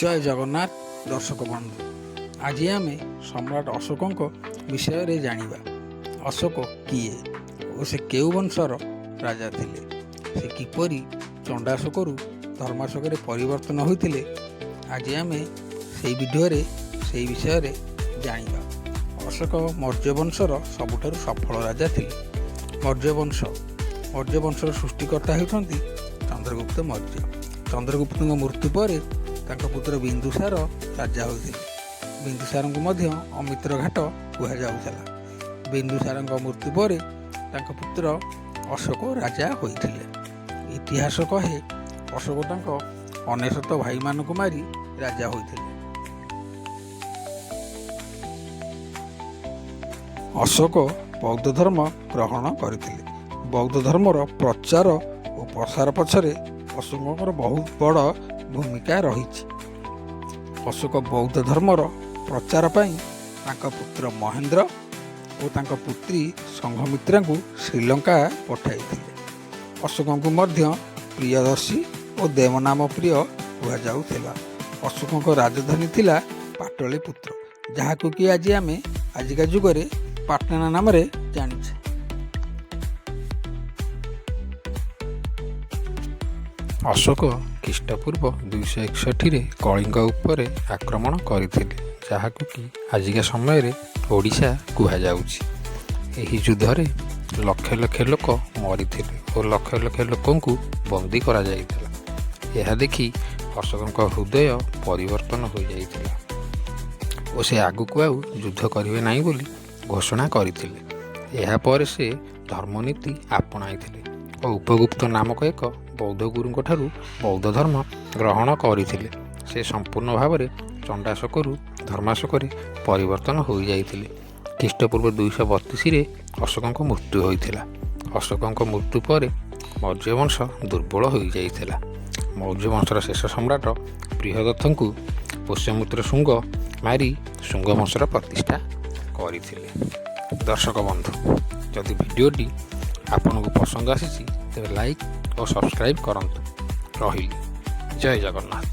ଜୟ ଜଗନ୍ନାଥ ଦର୍ଶକ ବନ୍ଧୁ, ଆଜି ଆମେ ସମ୍ରାଟ ଅଶୋକଙ୍କ ବିଷୟରେ ଜାଣିବା। ଅଶୋକ କିଏ ଓ ସେ କେଉଁ ବଂଶର ରାଜା ଥିଲେ, ସେ କିପରି ଚଣ୍ଡାଶୋକରୁ ଧର୍ମାଶୋକରେ ପରିବର୍ତ୍ତନ ହୋଇଥିଲେ, ଆଜି ଆମେ ସେଇ ଭିଡ଼ିଓରେ ସେଇ ବିଷୟରେ ଜାଣିବା। ଅଶୋକ ମୌର୍ଯ୍ୟ ବଂଶର ସବୁଠାରୁ ସଫଳ ରାଜା ଥିଲେ। ମୌର୍ଯ୍ୟ ବଂଶର ସୃଷ୍ଟିକର୍ତ୍ତା ହେଉଛନ୍ତି ଚନ୍ଦ୍ରଗୁପ୍ତ ମୌର୍ଯ୍ୟ। ଚନ୍ଦ୍ରଗୁପ୍ତଙ୍କ ମୃତ୍ୟୁ ପରେ ତାଙ୍କ ପୁତ୍ର ବିନ୍ଦୁସାର ରାଜା ହୋଇଥିଲେ। ବିନ୍ଦୁସାରଙ୍କୁ ମଧ୍ୟ ଅମିତ୍ରଘାତ କୁହାଯାଉଥିଲା। ବିନ୍ଦୁସାରଙ୍କ ମୃତ୍ୟୁ ପରେ ତାଙ୍କ ପୁତ୍ର ଅଶୋକ ରାଜା ହୋଇଥିଲେ। ଇତିହାସ କହେ, ଅଶୋକ ତାଙ୍କ 99 ଭାଇମାନଙ୍କୁ ମାରି ରାଜା ହୋଇଥିଲେ। ଅଶୋକ ବୌଦ୍ଧ ଧର୍ମ ଗ୍ରହଣ କରିଥିଲେ। ବୌଦ୍ଧ ଧର୍ମର ପ୍ରଚାର ଓ ପ୍ରସାର ପଛରେ ଅଶୋକଙ୍କର ବହୁତ ବଡ଼ ଭୂମିକା ରହିଛି। ଅଶୋକ ବୌଦ୍ଧ ଧର୍ମର ପ୍ରଚାର ପାଇଁ ତାଙ୍କ ପୁତ୍ର ମହେନ୍ଦ୍ର ଓ ତାଙ୍କ ପୁତ୍ରୀ ସଂଘମିତ୍ରାଙ୍କୁ ଶ୍ରୀଲଙ୍କା ପଠାଇଥିଲେ। ଅଶୋକଙ୍କୁ ମଧ୍ୟ ପ୍ରିୟଦର୍ଶୀ ଓ ଦେବନାମ ପ୍ରିୟ କୁହାଯାଉଥିଲା। ଅଶୋକଙ୍କ ରାଜଧାନୀ ଥିଲା ପାଟଳିପୁତ୍ର, ଯାହାକୁ କି ଆଜି ଆମେ ଆଜିକା ଯୁଗରେ ପାଟନା ନାମରେ ଜାଣିଛେ। ଅଶୋକ ଖ୍ରୀଷ୍ଟପୂର୍ବ 261ରେ କଳିଙ୍ଗ ଉପରେ ଆକ୍ରମଣ କରିଥିଲେ, ଯାହାକୁ କି ଆଜିକା ସମୟରେ ଓଡ଼ିଶା କୁହାଯାଉଛି। ଏହି ଯୁଦ୍ଧରେ ଲକ୍ଷ ଲକ୍ଷ ଲୋକ ମରିଥିଲେ ଓ ଲକ୍ଷ ଲକ୍ଷ ଲୋକଙ୍କୁ ବନ୍ଦୀ କରାଯାଇଥିଲା। ଏହା ଦେଖି ଅଶୋକଙ୍କ ହୃଦୟ ପରିବର୍ତ୍ତନ ହୋଇଯାଇଥିଲା ଓ ସେ ଆଗକୁ ଆଉ ଯୁଦ୍ଧ କରିବେ ନାହିଁ ବୋଲି ଘୋଷଣା କରିଥିଲେ। ଏହାପରେ ସେ ଧର୍ମନୀତି ଆପଣାଇଥିଲେ ଓ ଉପଗୁପ୍ତ ନାମକ ଏକ ବୌଦ୍ଧ ଗୁରୁଙ୍କ ଠାରୁ ବୌଦ୍ଧ ଧର୍ମ ଗ୍ରହଣ କରିଥିଲେ। ସେ ସମ୍ପୂର୍ଣ୍ଣ ଭାବରେ ଚଣ୍ଡାଶୋକରୁ ଧର୍ମାଶୋକରେ ପରିବର୍ତ୍ତନ ହୋଇଯାଇଥିଲେ। ଖ୍ରୀଷ୍ଟପୂର୍ବ 232ରେ ଅଶୋକଙ୍କ ମୃତ୍ୟୁ ହୋଇଥିଲା। ଅଶୋକଙ୍କ ମୃତ୍ୟୁ ପରେ ମୌର୍ଯ୍ୟ ବଂଶ ଦୁର୍ବଳ ହୋଇଯାଇଥିଲା। ମୌର୍ଯ୍ୟ ବଂଶର ଶେଷ ସମ୍ରାଟ ପ୍ରିୟଦତ୍ତଙ୍କୁ ପୁଷ୍ୟମିତ୍ର ଶୁଙ୍ଗ ମାରି ଶୁଙ୍ଗ ବଂଶର ପ୍ରତିଷ୍ଠା କରିଥିଲେ। ଦର୍ଶକ ବନ୍ଧୁ, ଯଦି ଭିଡ଼ିଓଟି ଆପଣଙ୍କୁ ପସନ୍ଦ ଆସିଛି, ତେବେ ଲାଇକ୍ ଓ ସବସ୍କ୍ରାଇବ୍ କରନ୍ତୁ। ରହିଲି, ଜୟ ଜଗନ୍ନାଥ।